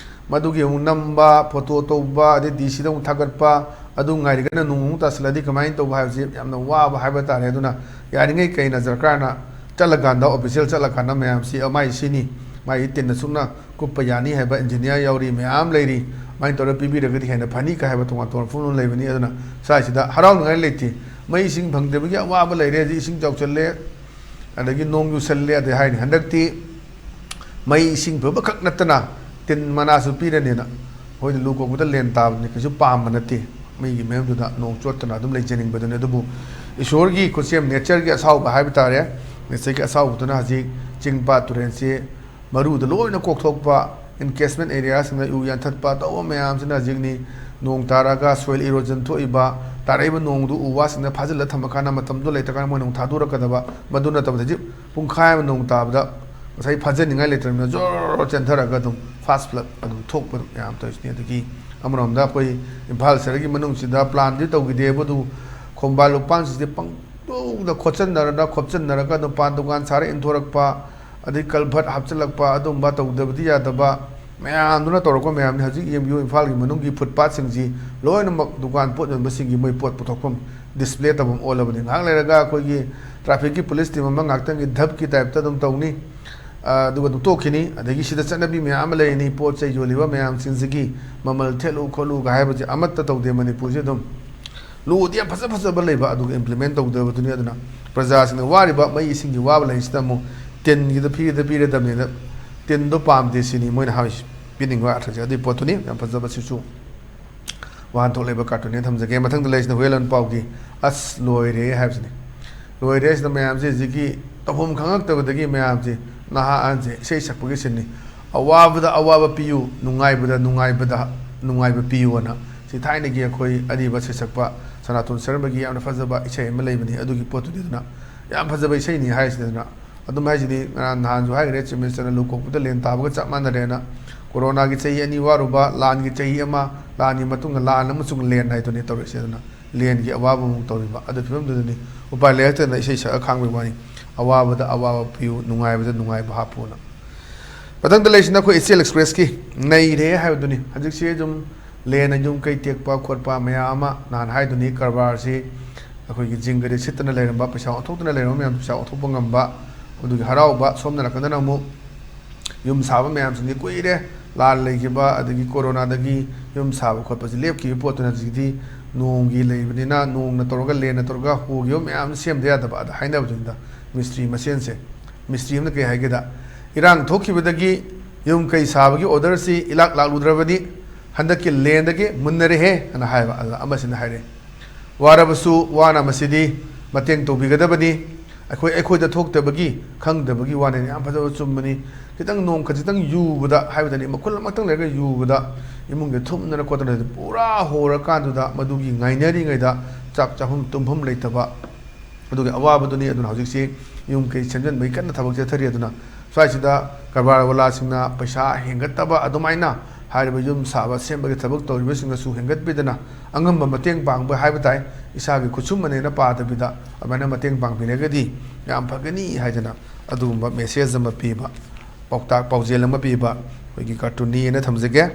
ꯃꯗꯨꯒꯤ ꯑꯃꯨꯛ ꯅꯝꯕ, ꯐꯣꯇꯣ ꯇꯧꯕ, ꯑꯗꯩ ꯗꯤ ꯁꯤꯗ ꯑꯃꯨꯛ ꯊꯥꯒꯠꯄ, ꯑꯗꯨ ꯉꯥꯏꯔꯒꯅ ꯅꯣꯡ ꯑꯃꯨꯛ ꯇꯥꯁꯤꯜꯂꯗꯤ ꯀꯃꯥꯏꯅ ꯇꯧꯕ ꯍꯥꯏꯕꯁꯤ ꯌꯥꯝꯅ ꯋꯥꯕ ꯍꯥꯏꯕ ꯇꯥꯔꯦ꯫ ꯑꯗꯨꯅ ꯌꯥꯔꯤꯉꯩ ꯀꯩꯅ ꯁꯔꯀꯥꯔꯅ ꯆꯠꯂꯀꯥꯟꯗ, ꯑꯣꯐꯤꯁꯤꯌꯦꯜ ꯆꯠꯂꯀꯥꯟꯗ ꯃꯌꯥꯝꯁꯤ, "ꯑ, ꯃꯥꯏ ꯁꯤꯅꯤ, ꯃꯥꯏ ꯇꯤꯟꯅ ꯁꯨꯛꯅ ꯀꯨꯞꯄ ꯌꯥꯅꯤ" ꯍꯥꯏꯕ ꯏꯟꯖꯤꯅꯤꯌꯥꯔ ꯌꯥꯎꯔꯤ, ꯃꯌꯥꯝ ꯂꯩꯔꯤ, ꯑꯗꯨꯃꯥꯏꯅ ꯇꯧꯔꯒ ꯄꯤꯕꯤꯔꯒꯗꯤ ꯍꯦꯟꯅ ꯐꯅꯤ ꯀꯥꯏ ꯍꯥꯏꯕ ꯇꯣꯉꯥꯟ ꯇꯣꯉꯥꯟꯕ ꯋꯥꯐꯝ ꯂꯩꯕꯅꯤ꯫ ꯑꯗꯨꯅ ꯁ꯭ꯋꯥꯏꯁꯤꯗ ꯍꯔꯥꯎꯅꯤꯡꯉꯥꯏ ꯂꯩꯇꯦ꯫ ꯃꯩ ꯏꯁꯤꯡ ꯐꯪꯗꯕꯒꯤ ꯑꯋꯥꯕ ꯂꯩꯔꯦ, ꯍꯧꯖꯤꯛ ꯏꯁꯤꯡ ꯆꯥꯎꯁꯤꯜꯂꯦ, ꯑꯗꯒꯤ ꯅꯣꯡ ꯆꯨꯁꯜꯂꯦ, ꯑꯗꯩ ꯍꯥꯏꯅꯤ ꯍꯟꯗꯛꯇꯤ ꯃꯩ ꯏꯁꯤꯡ ꯐꯕ ꯈꯛ ꯅꯠꯇꯅ ꯇꯤꯟ ꯃꯅꯥꯁꯨ ꯄꯤꯔꯅꯤꯅ ꯑꯩꯈꯣꯏꯅ ꯂꯨ ꯀꯣꯛꯄꯗ ꯂꯦꯟ ꯇꯥꯕꯅꯤ ꯀꯩꯁꯨ ꯄꯥꯝꯕ ꯅꯠꯇꯦ꯫ ꯃꯩꯒꯤ ꯃꯌꯨꯝꯗꯨꯗ ꯅꯣꯡ ꯆꯣꯠꯇꯅ ꯑꯗꯨꯝ ꯂꯩꯖꯅꯤꯡꯕꯗꯨꯅꯤ꯫ ꯑꯗꯨꯕꯨ ꯏꯁꯣꯔꯒꯤ ꯈꯨꯠꯁꯦꯝ, ꯅꯦꯆꯔꯒꯤ ꯑꯁꯥꯎꯕ ꯍꯥꯏꯕ ꯇꯥꯔꯦ, ꯅꯦꯆꯔꯒꯤ ꯑꯁꯥꯎꯕꯗꯨꯅ ꯍꯧꯖꯤꯛ ꯆꯤꯡ ꯄꯥꯠ ꯇꯨꯔꯦꯟꯁꯤ ꯃꯔꯨꯗ ꯂꯣꯏꯅ ꯀꯣꯛꯊꯣꯛꯄ, ꯏꯟꯀꯦꯁꯃꯦꯟ ꯑꯦꯔꯤꯌꯥꯁꯤꯡꯗ ꯎ ꯌꯥꯟꯊꯠꯄ ꯇꯧꯕ ꯃꯌꯥꯝꯁꯤꯅ ꯍꯧꯖꯤꯛꯅꯤ ꯅꯣꯡ ꯇꯥꯔꯒ ꯁꯣꯏꯜ ꯏꯔꯣꯖꯟ ꯊꯣꯛꯏꯕ, ꯇꯥꯔꯛꯏꯕ ꯅꯣꯡꯗꯨ ꯎ ꯋꯥꯁꯤꯡꯅ ꯐꯥꯖꯤꯜꯂ ꯊꯝꯃꯀꯥꯟꯗ ꯃꯇꯝꯗꯨ ꯂꯩꯇ꯭ꯔꯀꯥꯟꯗ ꯃꯣꯏꯅ ꯑꯃꯨꯛ ꯊꯥꯗꯣꯔꯛꯀꯗꯕ꯫ ꯃꯗꯨ ꯅꯠꯇꯕꯗ ꯍꯧꯖꯤꯛ ꯄꯨꯡꯈꯥꯏ ꯑꯃ ꯅꯣꯡ ꯇꯥꯕꯗ ꯉꯁꯥꯏ ꯐꯥꯖꯅꯤꯡꯉꯥꯏ ꯂꯩꯇ꯭ꯔꯕꯅꯤꯅ ꯖꯣꯔ ꯆꯦꯟꯊꯔꯒ ꯑꯗꯨꯝ ꯐꯥꯁ ꯐ꯭ꯂꯠ ꯑꯗꯨꯝ ꯊꯣꯛꯄ ꯃꯌꯥꯝ ꯇꯧꯔꯤꯁꯤꯅꯤ꯫ ꯑꯗꯒꯤ ꯑꯃꯔꯣꯝꯗ ꯑꯩꯈꯣꯏ ꯏꯝꯐꯥꯜ ꯁꯍꯔꯒꯤ ꯃꯅꯨꯡꯁꯤꯗ ꯄ꯭ꯂꯥꯟꯗꯤ ꯇꯧꯈꯤꯗꯦꯕꯨ ꯑꯗꯨ ꯈꯣꯡꯕꯥꯟ ꯂꯨꯄꯥꯟꯁꯤꯗꯤ ꯄꯪ ꯈꯣꯠꯆꯟꯅꯔꯅ ꯈꯣꯞꯆꯟꯅꯔꯒ ꯑꯗꯨꯝ ꯄꯥꯟ ꯗꯨꯀꯥꯟ ꯁꯥꯔ ꯏꯟꯊꯣꯔꯛꯄ, ꯑꯗꯩ ꯀꯜꯚꯔꯠ ꯍꯥꯞꯆꯤꯜꯂꯛꯄ, ꯑꯗꯨꯒꯨꯝꯕ ꯇꯧꯗꯕꯗꯤ ꯌꯥꯗꯕ ꯃꯌꯥꯝꯗꯨꯅ ꯇꯧꯔꯛꯄ ꯃꯌꯥꯝꯅꯤ꯫ ꯍꯧꯖꯤꯛ ꯌꯦꯡꯕꯤꯌꯨ, ꯏꯝꯐꯥꯜꯒꯤ ꯃꯅꯨꯡꯒꯤ ꯐꯨꯠꯄꯥꯠꯁꯤꯡꯁꯤ ꯂꯣꯏꯅꯃꯛ ꯗꯨꯀꯥꯟ ꯄꯣꯠ ꯌꯣꯟꯕꯁꯤꯡꯒꯤ ꯃꯣꯏ ꯄꯣꯠ ꯄꯨꯊꯣꯛꯐꯝ, ꯗꯤꯁꯄ꯭ꯂꯦ ꯇꯧꯐꯝ ꯑꯣꯜꯂꯕꯅꯤ꯫ ꯉꯥꯏꯍꯥꯛ ꯂꯩꯔꯒ ꯑꯩꯈꯣꯏꯒꯤ ꯇ꯭ꯔꯥꯐꯤꯛꯀꯤ ꯄꯨꯂꯤꯁ ꯇꯤꯝ ꯑꯃ ꯉꯥꯛꯇꯪꯒꯤ ꯙꯞꯀꯤ ꯇꯥꯏꯞꯇ ꯑꯗꯨꯝ ꯇꯧꯅꯤ, ꯑ, ꯑꯗꯨꯒ ꯑꯗꯨꯝ ꯇꯣꯛꯈꯤꯅꯤ꯫ ꯑꯗꯒꯤ ꯁꯤꯗ ꯆꯠꯅꯕꯤ ꯃꯌꯥꯝ ꯑꯃ ꯂꯩꯔꯤꯅꯤ, ꯄꯣꯠ ꯆꯩ ꯌꯣꯜꯂꯤꯕ ꯃꯌꯥꯝꯁꯤꯡꯁꯤꯒꯤ ꯃꯃꯜ ꯊꯦꯠꯂꯨ ꯈꯣꯠꯂꯨꯒ ꯍꯥꯏꯕꯁꯦ ꯑꯃꯠꯇ ꯇꯧꯗꯦ ꯃꯅꯤꯄꯨꯔꯁꯦ꯫ ꯑꯗꯨꯝ ꯂꯣꯗꯤ ꯌꯥꯝ ꯐꯖ ꯐꯖꯕ ꯂꯩꯕ, ꯑꯗꯨꯒ ꯏꯝꯄ꯭ꯂꯤꯃꯦꯟ ꯇꯧꯗꯕꯗꯨꯅꯤ꯫ ꯑꯗꯨꯅ ꯄ꯭ꯔꯖꯥꯁꯤꯡꯅ ꯋꯥꯔꯤꯕ ꯃꯩ ꯏꯁꯤꯡꯒꯤ ꯋꯥꯕ ꯂꯩꯔꯤꯁꯤꯗ ꯑꯃꯨꯛ ꯇꯤꯟꯒꯤꯗ ꯐ꯭ꯔꯤꯗ ꯄꯤꯔꯗꯕꯅꯤꯅ ꯇꯤꯟꯗꯣ ꯄꯥꯝꯗꯦ ꯁꯤꯅꯤ ꯃꯣꯏꯅ ꯍꯥꯏꯔꯤꯁꯤ꯫ ꯄꯤꯅꯤꯡꯕ ꯑꯥꯔꯊꯁꯦ ꯑꯗꯨꯒꯤ ꯄꯣꯠꯇꯨꯅꯤ꯫ ꯌꯥꯝ ꯐꯖꯕ ꯁꯤꯁꯨ ꯋꯥꯍꯟꯊꯣꯛ ꯂꯩꯕ ꯀꯥꯔꯇꯨꯟꯅꯦ ꯊꯝꯖꯒꯦ꯫ ꯃꯊꯪꯗ ꯂꯩꯔꯤꯁꯤꯅ ꯍꯨꯌꯦꯟ ꯂꯥꯟꯄꯥꯎꯒꯤ "ꯑꯁ ꯂꯣꯏꯔꯦ" ꯍꯥꯏꯕꯁꯤꯅꯤ꯫ ꯂꯣꯏꯔꯦ ꯍꯥꯏꯁꯤꯅ ꯃꯌꯥꯝꯁꯦ ꯍꯧꯖꯤꯛꯀꯤ ꯇꯧꯐꯝ ꯈꯪꯉꯛꯇꯕꯗꯒꯤ ꯃꯌꯥꯝꯁꯦ, ꯅꯍꯥ ꯑꯍꯟꯁꯦ ꯏꯁꯩ ꯁꯛꯄꯒꯤ ꯁꯤꯟꯅꯤ꯫ "ꯑꯋꯥꯕꯗ ꯑꯋꯥꯕ ꯄꯤꯌꯨ, ꯅꯨꯡꯉꯥꯏꯕꯗ ꯅꯨꯡꯉꯥꯏꯕꯗ ꯅꯨꯡꯉꯥꯏꯕ ꯄꯤꯌꯨ" ꯑꯅ ꯁꯤ ꯊꯥꯏꯅꯒꯤ ꯑꯩꯈꯣꯏ ꯑꯔꯤꯕ ꯁꯩꯁꯛꯄ ꯁꯅꯥꯇꯣꯟ ꯁꯔꯃꯒꯤ ꯌꯥꯝꯅ ꯐꯖꯕ ꯏꯁꯩ ꯑꯃ ꯂꯩꯕꯅꯤ꯫ ꯑꯗꯨꯒꯤ ꯄꯣꯠꯇꯨꯗꯤ ꯑꯗꯨꯅ ꯌꯥꯝ ꯐꯖꯕ ꯏꯁꯩꯅꯤ ꯍꯥꯏꯔꯤꯁꯤꯗꯤ ꯑꯗꯨꯅ ꯑꯗꯨꯝ ꯍꯥꯏꯁꯤꯗꯤ ꯉꯔꯥꯡ ꯅꯍꯥꯟꯁꯨ ꯍꯥꯏꯈ꯭ꯔꯦ, ꯆꯤꯞ ꯃꯤꯅꯤꯁꯇꯔꯅ ꯂꯨ ꯀꯣꯛꯄꯗ ꯂꯦꯟ ꯇꯥꯕꯒ ꯆꯞ ꯃꯥꯟꯅꯔꯦꯅ꯫ ꯀꯣꯔꯣꯅꯥꯒꯤ ꯆꯍꯤ ꯑꯅꯤ ꯋꯥꯔꯨꯕ, ꯂꯥꯟꯒꯤ ꯆꯍꯤ ꯑꯃ, ꯂꯥꯟꯒꯤ ꯃꯇꯨꯡꯗ ꯂꯥꯟ ꯑꯃꯁꯨꯡ ꯂꯦꯟ ꯍꯥꯏꯗꯨꯅꯤ ꯇꯧꯔꯛꯏꯁꯦ꯫ ꯑꯗꯨꯅ ꯂꯦꯟꯒꯤ ꯑꯋꯥꯕ ꯑꯃꯨꯛ ꯇꯧꯔꯤꯕ꯫ ꯑꯗꯨ ꯐꯤꯕꯝꯗꯨꯗꯅꯤ ꯎꯄꯥꯏ ꯂꯩꯔꯛꯇꯗꯅ ꯏꯁꯩ ꯁꯛꯑ ꯈꯥꯡꯕꯒꯤ ꯋꯥꯅꯤ꯫ "ꯑꯋꯥꯕꯗ ꯑꯋꯥꯕ ꯄꯤꯌꯨ, ꯅꯨꯡꯉꯥꯏꯕꯗ ꯅꯨꯡꯉꯥꯏꯕ ꯍꯥꯞꯄꯨꯅ"꯫ ꯃꯊꯪꯗ ꯂꯩꯔꯤꯁꯤꯅ ꯑꯩꯈꯣꯏ ꯏꯆꯦꯜ ꯑꯦꯛꯁꯄ꯭ꯔꯦꯁꯀꯤ "ꯅꯩꯔꯦ" ꯍꯥꯏꯕꯗꯨꯅꯤ꯫ ꯍꯧꯖꯤꯛꯁꯤ ꯑꯗꯨꯝ ꯂꯦꯟꯅ ꯌꯨꯝ ꯀꯩ ꯇꯦꯛꯄ ꯈꯣꯠꯄ ꯃꯌꯥꯝ ꯑꯃ ꯅꯍꯥꯟ ꯍꯥꯏꯗꯨꯅꯤ꯫ ꯀꯔꯕꯥꯔꯁꯤ ꯑꯩꯈꯣꯏꯒꯤ ꯖꯤꯡꯒꯗꯤ ꯁꯤꯠꯇꯅ ꯂꯩꯔꯝꯕ, ꯄꯩꯁꯥ ꯑꯣꯟꯊꯣꯛꯇꯅ ꯂꯩꯔꯝꯕ ꯃꯌꯥꯝ ꯄꯩꯁꯥ ꯑꯣꯟꯊꯣꯛꯄ ꯉꯝꯕ, ꯑꯗꯨꯒꯤ ꯍꯔꯥꯎꯕ꯫ ꯁꯣꯝ ꯅꯥꯀꯟꯗꯅ ꯑꯃꯨꯛ ꯌꯨꯝ ꯁꯥꯕ ꯃꯌꯥꯝꯁꯤꯡꯗꯤ ꯀꯨꯏꯔꯦ, ꯂꯥꯟ ꯂꯩꯈꯤꯕ ꯑꯗꯒꯤ ꯀꯣꯔꯣꯅꯥꯗꯒꯤ ꯌꯨꯝ ꯁꯥꯕ ꯈꯣꯠꯄꯁꯤ ꯂꯦꯞꯈꯤꯕ ꯄꯣꯠꯇꯨꯅ ꯍꯧꯖꯤꯛꯇꯤ ꯅꯣꯡꯒꯤ ꯂꯩꯕꯅꯤꯅ ꯅꯣꯡꯅ ꯇꯧꯔꯒ ꯂꯦꯟꯅ ꯇꯧꯔꯒ ꯍꯣꯈꯤꯕ ꯃꯌꯥꯝ ꯁꯦꯝꯗ ꯌꯥꯗꯕ ꯑꯗ ꯍꯥꯏꯅꯕꯗꯨꯅꯤꯗ ꯃꯤꯁꯇ꯭ꯔꯤ ꯃꯁꯦꯟꯁꯦ꯫ ꯃꯤꯁꯇ꯭ꯔꯤ ꯑꯃꯅ ꯀꯩ ꯍꯥꯏꯒꯦꯗ, "ꯏꯔꯥꯡ ꯊꯣꯛꯈꯤꯕꯗꯒꯤ ꯌꯨꯝ ꯀꯩ ꯁꯥꯕꯒꯤ ꯑꯣꯔꯗꯔꯁꯤ ꯏꯂꯥꯛ ꯂꯥꯛꯂꯨꯗ꯭ꯔꯕꯅꯤ, ꯍꯟꯗꯛꯀꯤ ꯂꯦꯟꯗꯒꯤ ꯃꯨꯟꯅꯔꯦꯍꯦ" ꯑꯅ ꯍꯥꯏꯕ꯫ ꯑꯗꯨꯗ ꯑꯃꯁꯤꯅ ꯍꯥꯏꯔꯦ, "ꯋꯥꯔꯕꯁꯨ ꯋꯥꯅ ꯃꯁꯤꯗꯤ ꯃꯇꯦꯡ ꯇꯧꯕꯤꯒꯗꯕꯅꯤ, ꯑꯩꯈꯣꯏ ꯑꯩꯈꯣꯏꯗ ꯊꯣꯛꯇꯕꯒꯤ ꯈꯪꯗꯕꯒꯤ ꯋꯥꯅꯤ"꯫ ꯌꯥꯝ ꯐꯖꯕ ꯆꯨꯝꯕꯅꯤ꯫ ꯈꯤꯇꯪ ꯅꯣꯡ ꯈꯖꯤꯛꯇꯪ ꯌꯨꯕꯗ ꯍꯥꯏꯕꯗꯅꯤ, ꯃꯈꯨꯜ ꯑꯃꯇꯪ ꯂꯩꯔꯒ ꯌꯨꯕꯗ ꯏꯃꯨꯡꯁꯦ ꯊꯨꯝꯗꯅ ꯈꯣꯠꯇꯅ ꯄꯨꯔꯥ ꯍꯣꯔꯀꯥꯟꯗꯨꯗ ꯃꯗꯨꯒꯤ ꯉꯥꯏꯅꯔꯤꯉꯩꯗ ꯆꯥꯛ ꯆꯥꯐꯝ ꯇꯨꯝꯐꯝ ꯂꯩꯇꯕ ꯑꯗꯨꯒꯤ ꯑꯋꯥꯕꯗꯨꯅꯤ꯫ ꯑꯗꯨꯅ ꯍꯧꯖꯤꯛꯁꯤ ꯌꯨꯝ ꯀꯩ ꯁꯦꯝꯖꯤꯟꯕꯒꯤ ꯀꯟꯅ ꯊꯕꯛ ꯆꯠꯊꯔꯤ꯫ ꯑꯗꯨꯅ ꯁ꯭ꯋꯥꯏꯁꯤꯗ ꯀꯔꯕꯥꯔ ꯋꯥꯂꯥꯁꯤꯡꯅ ꯄꯩꯁꯥ ꯍꯦꯟꯒꯠꯇꯕ ꯑꯗꯨꯃꯥꯏꯅ ꯍꯥꯏꯔꯤꯕ ꯌꯨꯝ ꯁꯥꯕ ꯁꯦꯝꯕꯒꯤ ꯊꯕꯛ ꯇꯧꯔꯤꯕꯁꯤꯡꯅꯁꯨ ꯍꯦꯟꯒꯠꯄꯤꯗꯅ, ꯑꯉꯝꯕ ꯃꯇꯦꯡ ꯄꯥꯡꯕ ꯍꯥꯏꯕ ꯇꯥꯏ, ꯏꯁꯥꯒꯤ ꯈꯨꯠꯁꯨꯃꯅꯦꯅ ꯄꯥꯗꯕꯤꯗ ꯑꯗꯨꯃꯥꯏꯅ ꯃꯇꯦꯡ ꯄꯥꯡꯕꯤꯔꯒꯗꯤ ꯌꯥꯝ ꯐꯒꯅꯤ ꯍꯥꯏꯗꯅ ꯑꯗꯨꯒꯨꯝꯕ message ꯑꯃ ꯄꯤꯕ, ꯄꯥꯎꯇꯥꯛ ꯄꯥꯎꯖꯦꯜ ꯑꯃ ꯄꯤꯕ ꯑꯩꯈꯣꯏꯒꯤ cartoonꯅꯦꯅ ꯊꯝꯖꯒꯦ꯫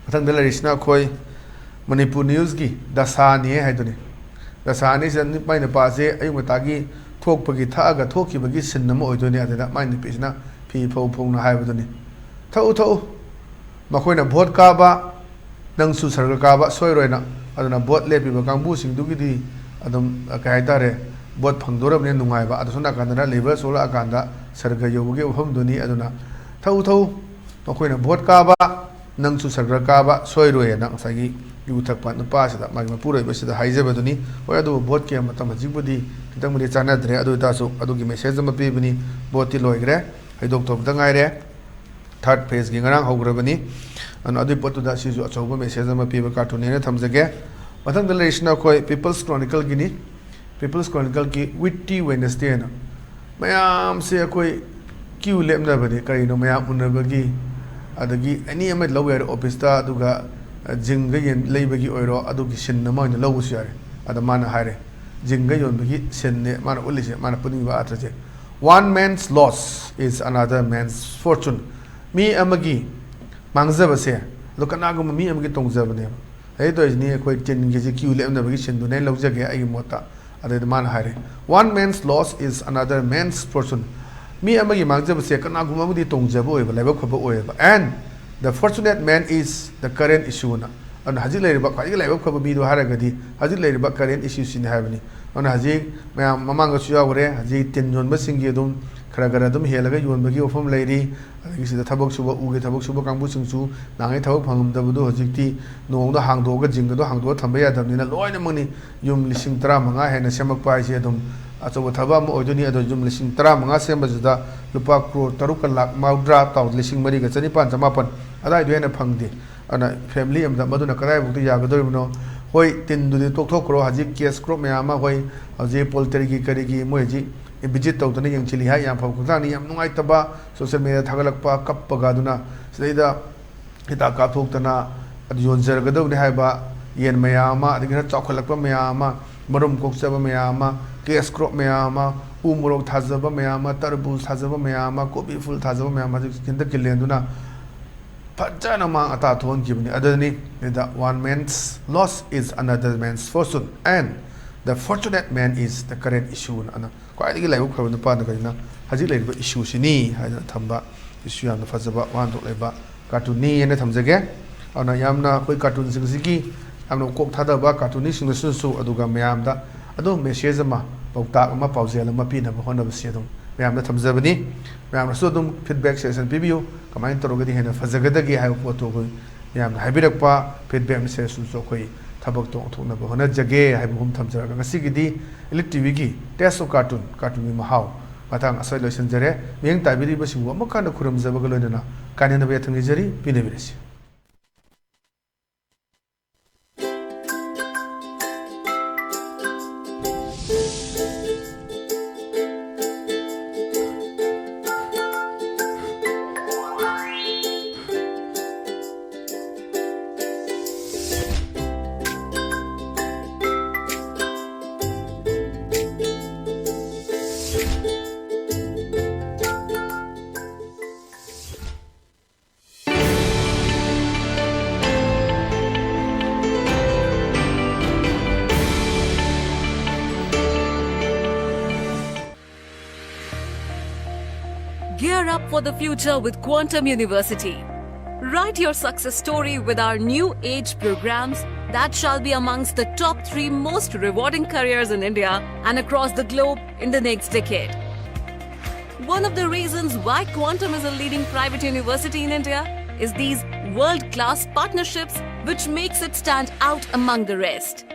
ꯃꯊꯪꯗ ꯂꯩꯔꯤꯁꯤꯅ ꯑꯩꯈꯣꯏ ꯃꯅꯤꯄꯨꯔ newsꯀꯤ ꯗꯁꯥꯅꯤ ꯍꯥꯏꯗꯨꯅꯤ꯫ ꯗꯁꯥꯅꯤꯁꯤꯗ ꯅꯨ-, ꯃꯥꯏ ꯅꯨꯄꯥꯁꯦ ꯑꯌꯨꯛ ꯉꯟꯇꯥꯒꯤ ꯊꯣꯛꯄꯒꯤ, ꯊꯛꯑꯒ ꯊꯣꯛꯈꯤꯕꯒꯤ scene ꯑꯃ ꯑꯣꯏꯗꯣꯏꯅꯤ꯫ ꯑꯗꯨꯗ ꯃꯥꯏ ꯅꯨꯄꯤꯁꯤꯅ ꯐꯤ ꯐꯧ ꯐꯧꯅ ꯍꯥꯏꯕꯗꯨꯅꯤ, "ꯊꯛꯎ, ꯊꯛꯎ, ꯃꯈꯣꯏꯅ vote ꯀꯥꯕ, ꯅꯪꯁꯨ ꯁꯔꯒ ꯀꯥꯕ ꯁꯣꯏꯔꯣꯏꯅ"꯫ ꯑꯗꯨꯅ vote ꯂꯦꯞꯄꯤꯕ ꯀꯥꯡꯕꯨꯁꯤꯡꯗꯨꯒꯤꯗꯤ ꯑꯗꯨꯝ, ꯑ, ꯀꯩ ꯍꯥꯏꯇꯥꯔꯦ, vote ꯐꯪꯗꯣꯔꯕꯅꯤꯅ ꯅꯨꯡꯉꯥꯏꯕ꯫ ꯑꯗꯣ ꯁꯣꯝ ꯅꯥꯀꯟꯗꯅ ꯂꯩꯕ ꯁꯣꯛꯂꯛꯑꯀꯥꯟꯗ ꯁꯔꯒ ꯌꯧꯕꯒꯤ ꯋꯥꯐꯝꯗꯨꯅꯤ꯫ ꯑꯗꯨꯅ ꯊꯛꯎ, ꯊꯛꯎ, ꯃꯈꯣꯏꯅ vote ꯀꯥꯕ, ꯅꯪꯁꯨ ꯁꯔꯒ ꯀꯥꯕ ꯁꯣꯏꯔꯣꯏꯅ ꯉꯁꯥꯏꯒꯤ ꯌꯨ ꯊꯛꯄ ꯅꯨꯄꯥꯁꯤꯗ, ꯃꯥꯒꯤ ꯃꯄꯨꯔꯣꯏꯕꯁꯤꯗ ꯍꯥꯏꯖꯕꯗꯨꯅꯤ꯫ ꯍꯣꯏ, ꯑꯗꯨꯕꯨ voteꯀꯤ ꯃꯇꯝ ꯍꯧꯖꯤꯛꯄꯨꯗꯤ ꯈꯤꯇꯪꯕꯨꯗꯤ ꯆꯥꯟꯅꯗ꯭ꯔꯦ꯫ ꯑꯗꯨ ꯑꯣꯏꯇꯥꯔꯁꯨ ꯑꯗꯨꯒꯤ message ꯑꯃ ꯄꯤꯕꯅꯤ꯫ Voteꯇꯤ ꯂꯣꯏꯈ꯭ꯔꯦ, ꯍꯩꯗꯣꯛꯇꯧꯕꯗ ꯉꯥꯏꯔꯦ꯫ Third phaseꯀꯤ ꯉꯔꯥꯡ ꯍꯧꯈ꯭ꯔꯕꯅꯤ꯫ ꯑꯗꯨꯅ ꯑꯗꯨꯒꯤ ꯄꯣꯠꯇꯨꯗ ꯁꯤꯁꯨ ꯑꯆꯧꯕ message ꯑꯃ ꯄꯤꯕ cartoonꯅꯦꯅ ꯊꯝꯖꯒꯦ꯫ ꯃꯊꯪꯗ ꯂꯩꯔꯤꯁꯤꯅ ꯑꯩꯈꯣꯏ People's Chronicleꯒꯤꯅꯤ꯫ People's Chronicleꯒꯤ Witty Wednesdayꯅ ꯃꯌꯥꯝꯁꯦ ꯑꯩꯈꯣꯏ queue ꯂꯦꯞꯅꯕꯅꯤ꯫ ꯀꯔꯤꯅꯣ? ꯃꯌꯥꯝ ꯎꯅꯕꯒꯤ, ꯑꯗꯒꯤ any ꯑꯃ ꯂꯧꯕ ꯌꯥꯔꯦ, officeꯇ, ꯑꯗꯨꯒ, ꯑ, ꯖꯤꯡꯒ ꯌꯦꯟ ꯂꯩꯕꯒꯤ ꯑꯣꯏꯔꯣ, ꯑꯗꯨꯒꯤ scene ꯑꯃ ꯑꯣꯏꯅ ꯂꯧꯕꯁꯨ ꯌꯥꯔꯦ꯫ ꯑꯗ ꯃꯥꯅ ꯍꯥꯏꯔꯦ, ꯖꯤꯡꯒ ꯌꯣꯟꯕꯒꯤ sceneꯅꯦ ꯃꯥꯅ ꯎꯠꯂꯤꯁꯦ, ꯃꯥꯅ ꯄꯨꯅꯤꯡꯕ ꯑꯥꯔꯊꯁꯦ꯫ "One man's loss is another man's fortune"꯫ ꯃꯤ ꯑꯃꯒꯤ ꯃꯥꯡꯖꯕꯁꯦ, ꯑꯗꯣ ꯀꯅꯥꯒꯨꯝꯕ ꯃꯤ ꯑꯃꯒꯤ ꯇꯣꯡꯖꯕꯅꯦꯕ꯫ ꯍꯧꯖꯤꯛ ꯇꯧꯔꯤꯁꯤꯅꯤ ꯑꯩꯈꯣꯏ ꯇꯤꯟꯒꯤꯁꯦ queue ꯂꯦꯞꯅꯕꯒꯤ scene-ꯗꯨꯅꯦ ꯑꯩꯅ ꯂꯧꯖꯒꯦ ꯑꯩꯒꯤ ꯃꯣꯠꯇ꯫ ꯑꯗꯩꯗ ꯃꯥꯅ ꯍꯥꯏꯔꯦ, "One man's loss is another man's fortune"꯫ ꯃꯤ ꯑꯃꯒꯤ ꯃꯥꯡꯖꯕꯁꯦ ꯀꯅꯥꯒꯨꯝꯕ ꯑꯃꯒꯤ ꯇꯣꯡꯖꯕ ꯑꯣꯏꯕ, ꯂꯥꯏꯕꯛ ꯐꯕ ꯑꯣꯏꯌꯦꯕ꯫ "And the fortunate man is the current issue"ꯅ꯫ ꯑꯗꯨꯅ ꯍꯧꯖꯤꯛ ꯂꯩꯔꯤꯕ ꯈ꯭ꯋꯥꯏꯗꯒꯤ ꯂꯥꯏꯕꯛ ꯐꯕ ꯃꯤꯗꯣ ꯍꯥꯏꯔꯒꯗꯤ ꯍꯧꯖꯤꯛ ꯂꯩꯔꯤꯕ current issueꯁꯤꯅꯤ ꯍꯥꯏꯕꯅꯤ꯫ ꯑꯗꯨꯅ ꯍꯧꯖꯤꯛ ꯃꯌꯥꯝ ꯃꯃꯥꯡꯗꯁꯨ ꯌꯥꯎꯈ꯭ꯔꯦ, ꯍꯧꯖꯤꯛ ꯇꯤꯟ ꯌꯣꯟꯕꯁꯤꯡꯒꯤ ꯑꯗꯨꯝ ꯈꯔ ꯈꯔ ꯑꯗꯨꯝ ꯍꯦꯜꯂꯒ ꯌꯣꯟꯕꯒꯤ ꯋꯥꯐꯝ ꯂꯩꯔꯤ꯫ ꯑꯗꯒꯤ ꯁꯤꯗ ꯊꯕꯛ ꯁꯨꯕ, ꯎꯒꯤ ꯊꯕꯛ ꯁꯨꯕ ꯀꯥꯡꯕꯨꯁꯤꯡꯁꯨ ꯅꯍꯥꯟꯉꯩ ꯊꯕꯛ ꯐꯪꯉꯝꯗꯕꯗꯣ ꯍꯧꯖꯤꯛꯇꯤ ꯅꯣꯡꯗ ꯍꯥꯡꯗꯣꯛꯑꯒ, ꯖꯤꯡꯒꯗꯣ ꯍꯥꯡꯗꯣꯛꯑ ꯊꯝꯕ ꯌꯥꯗꯕꯅꯤꯅ ꯂꯣꯏꯅꯃꯛꯅꯤ꯫ ꯌꯨꯝ ꯂꯤꯁꯤꯡ ꯇꯔꯥꯃꯉꯥ ꯍꯦꯟꯅ ꯁꯦꯝꯃꯛꯄ ꯍꯥꯏꯁꯦ ꯑꯗꯨꯝ ꯑꯆꯧꯕ ꯊꯕꯛ ꯑꯃ ꯑꯣꯏꯗꯣꯏꯅꯤ꯫ ꯑꯗꯣ ꯌꯨꯝ ꯂꯤꯁꯤꯡ ꯇꯔꯥꯃꯉꯥ ꯁꯦꯝꯕꯁꯤꯗ ꯂꯨꯄꯥ ꯀ꯭ꯔꯣꯔ ꯇꯔꯨꯛꯀ ꯂꯥꯛ ꯃꯧꯗ꯭ꯔꯥ ꯇꯥꯎ, ꯂꯤꯁꯤꯡ ꯃꯔꯤꯒ ꯆꯅꯤꯄꯥꯟ ꯆꯃꯥꯄꯟ ꯑꯗꯥꯏꯗꯣ ꯍꯦꯟꯅ ꯐꯪꯗꯦ꯫ ꯑꯗꯨꯅ family ꯑꯃꯗ ꯃꯗꯨꯅ ꯀꯗꯥꯏꯐꯥꯎꯗ ꯌꯥꯒꯗꯧꯔꯤꯕꯅꯣ? ꯍꯣꯏ, ꯇꯤꯟꯗꯨꯗꯤ ꯇꯣꯛꯊꯣꯛꯈ꯭ꯔꯣ, ꯍꯧꯖꯤꯛ cash crop ꯃꯌꯥꯝ ꯑꯃ, ꯍꯣꯏ, ꯍꯧꯖꯤꯛ poultryꯒꯤ ꯀꯔꯤꯒꯤ ꯃꯣꯏ ꯍꯧꯖꯤꯛ visit ꯇꯧꯗꯅ ꯌꯦꯡꯁꯤꯜꯂꯤ ꯍꯥꯏ, ꯌꯥꯝ ꯐꯕ ꯈꯣꯡꯊꯥꯡꯅꯤ꯫ ꯌꯥꯝ ꯅꯨꯡꯉꯥꯏꯇꯕ, social media ꯊꯥꯒꯠꯂꯛꯄ, ꯀꯞꯄꯒ꯫ ꯑꯗꯨꯅ ꯁꯤꯗꯩꯗ ꯍꯤꯗꯥꯛ ꯀꯥꯞꯊꯣꯛꯇꯅ ꯑꯗꯨ ꯌꯣꯟꯖꯔꯒꯗꯕꯅꯤ ꯍꯥꯏꯕ ꯌꯦꯟ ꯃꯌꯥꯝ ꯑꯃ, ꯑꯗꯒꯤ ꯈꯔ ꯆꯥꯎꯈꯠꯂꯛꯄ ꯃꯌꯥꯝ ꯑꯃ, ꯃꯔꯨꯝ ꯀꯣꯛꯆꯕ ꯃꯌꯥꯝ ꯑꯃ, cash crop ꯃꯌꯥꯝ ꯑꯃ, ꯎ ꯃꯣꯔꯣꯛ ꯊꯥꯖꯕ ꯃꯌꯥꯝ ꯑꯃ, ꯇꯔꯕꯨꯖ ꯊꯥꯖꯕ ꯃꯌꯥꯝ ꯑꯃ, ꯀꯣꯕꯤ ꯐꯨꯜ ꯊꯥꯖꯕ ꯃꯌꯥꯝ ꯑꯃ ꯍꯧꯖꯤꯛ ꯍꯟꯗꯛꯀꯤ ꯂꯦꯟꯗꯨꯅ ꯐꯖꯅ ꯃꯥꯡ ꯑꯇꯥ ꯊꯣꯛꯍꯟꯈꯤꯕꯅꯤ꯫ ꯑꯗꯨꯅꯤ, "The one man's loss is another man's fortune and the fortunate man is the current issue" ꯑꯅ ꯈ꯭ꯋꯥꯏꯗꯒꯤ ꯂꯥꯏꯕꯛ ꯐꯕ ꯅꯨꯄꯥꯅ ꯀꯔꯤꯅ ꯍꯧꯖꯤꯛ ꯂꯩꯔꯤꯕ ꯏꯁꯨꯁꯤꯅꯤ ꯍꯥꯏꯗꯅ ꯊꯝꯕ ꯏꯁꯨ ꯌꯥꯝꯅ ꯐꯖꯕ ꯋꯥꯍꯟꯊꯣꯛ ꯂꯩꯕ ꯀꯥꯔꯇꯨꯟꯅꯤ ꯍꯥꯏꯅ ꯊꯝꯖꯒꯦ꯫ ꯑꯗꯨꯅ ꯌꯥꯝꯅ ꯑꯩꯈꯣꯏ ꯀꯥꯔꯇꯨꯟꯁꯤꯡꯁꯤꯒꯤ ꯌꯥꯝꯅ ꯀꯣꯛ ꯊꯥꯗꯕ ꯀꯥꯔꯇꯨꯟꯅꯤꯁꯤꯡꯅꯁꯨ, ꯑꯗꯨꯒ ꯃꯌꯥꯝꯗ ꯑꯗꯨꯝ message ꯑꯃ, ꯄꯥꯎꯇꯥꯛ ꯑꯃ, ꯄꯥꯎꯖꯦꯜ ꯑꯃ ꯄꯤꯅꯕ ꯍꯣꯠꯅꯕꯁꯤ ꯑꯗꯨꯝ ꯃꯌꯥꯝꯗ ꯊꯝꯖꯕꯅꯤ꯫ ꯃꯌꯥꯝꯅꯁꯨ ꯑꯗꯨꯝ feedback suggestion ꯄꯤꯕꯤꯌꯨ, ꯀꯃꯥꯏꯅ ꯇꯧꯔꯒꯗꯤ ꯍꯦꯟꯅ ꯐꯖꯒꯗꯒꯦ ꯍꯥꯏꯕ ꯄꯣꯠꯇꯨ ꯑꯩꯈꯣꯏ ꯃꯌꯥꯝꯅ ꯍꯥꯏꯕꯤꯔꯛꯄ feedback suggestionꯁꯨ ꯑꯩꯈꯣꯏ ꯊꯕꯛꯇꯣ ꯑꯣꯟꯊꯣꯛꯅꯕ ꯍꯣꯠꯅꯖꯒꯦ ꯍꯥꯏꯕ ꯑꯍꯨꯝ ꯊꯝꯖꯔꯒ, ꯉꯁꯤꯒꯤꯗꯤ Elite TVꯒꯤ Taste of Cartoon, ꯀꯥꯔꯇꯨꯟꯒꯤ ꯃꯍꯥꯎ ꯃꯇꯥꯡ ꯑꯁ꯭ꯋꯥꯏ ꯂꯣꯏꯁꯤꯟꯖꯔꯦ꯫ ꯃꯤꯠꯌꯦꯡ ꯇꯥꯕꯤꯔꯤꯕꯁꯤꯡꯕꯨ ꯑꯃꯨꯛ ꯍꯟꯅ ꯈꯨꯔꯨꯝꯖꯕꯒ ꯂꯣꯏꯅꯅ ꯀꯥꯏꯅꯅꯕ ꯌꯥꯊꯪ ꯅꯤꯖꯔꯤ꯫ ꯄꯤꯅꯕꯤꯔꯁꯤ꯫ Gear up for the future with Quantum University. Write your success story with our new age programs that shall be amongst the top three most rewarding careers in India and across the globe in the next decade. One of the reasons why Quantum is a leading private university in India is these world-class partnerships, which makes it stand out among the rest.